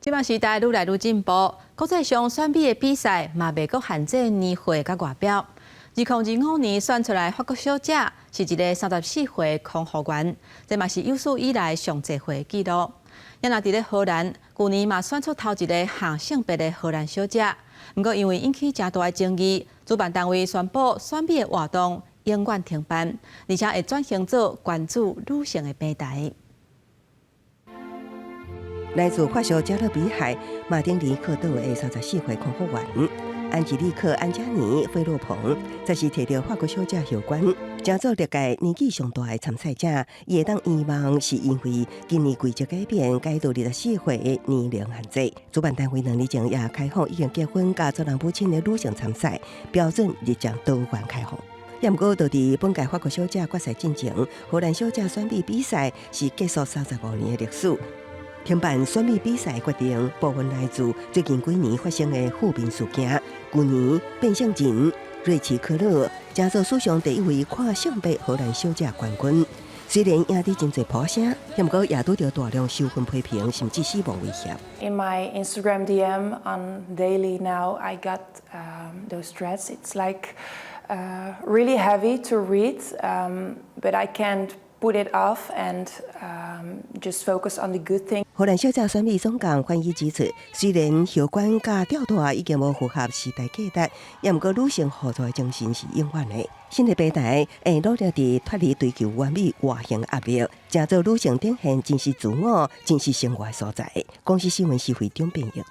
這擺時代愈來愈進步，國際上選美的比賽嘛袂閣限制年歲佮外表。2025年選出來法國小姐是一个34歲空服員，這嘛是有史以來上濟歲的紀錄。也若佇咧荷蘭，舊年嘛選出頭一个跨性別的荷蘭小姐，毋過因為引起誠大的爭議，主辦單位宣布選美的活動永遠停辦，而且會轉型做關注女性的平台。來自法屬加勒比海馬丁尼克島的34歲空服員安吉麗克·安加尼·費洛蓬，這是摕著法國小姐後冠，成做歷屆年紀上大的參賽者。伊會當圓夢，是因為今年規則改變，改到24歲的年齡限制。主辦單位2年前也開放已經結婚佮做人母親的女性參賽，標準日漸多元開放。也毋過，就佇本屆法國小姐決賽進前，荷蘭小姐選美比賽是結束35年的歷史。停辦選美比賽決定，部分來自最近幾年發生的負面事件。舊年變性人瑞奇科勒成做史上第一位跨性別荷蘭小姐冠軍。雖然贏得真濟破聲，毋過也拄著大量仇恨批評，甚至死亡威脅。 In my Instagram DM on daily now, I got those threats. It's like really heavy to read, but I can't put it off and just focus on the good thing. 荷蘭小姐選美總監范伊指出，雖然後冠佮吊帶已經無符合時代價值，也毋過女性互助的精神是永遠的。新的平台會努力佇脫離追求完美外形壓力，成做女性展現真實自我、真實生活的所在。公視新聞施惠中編譯。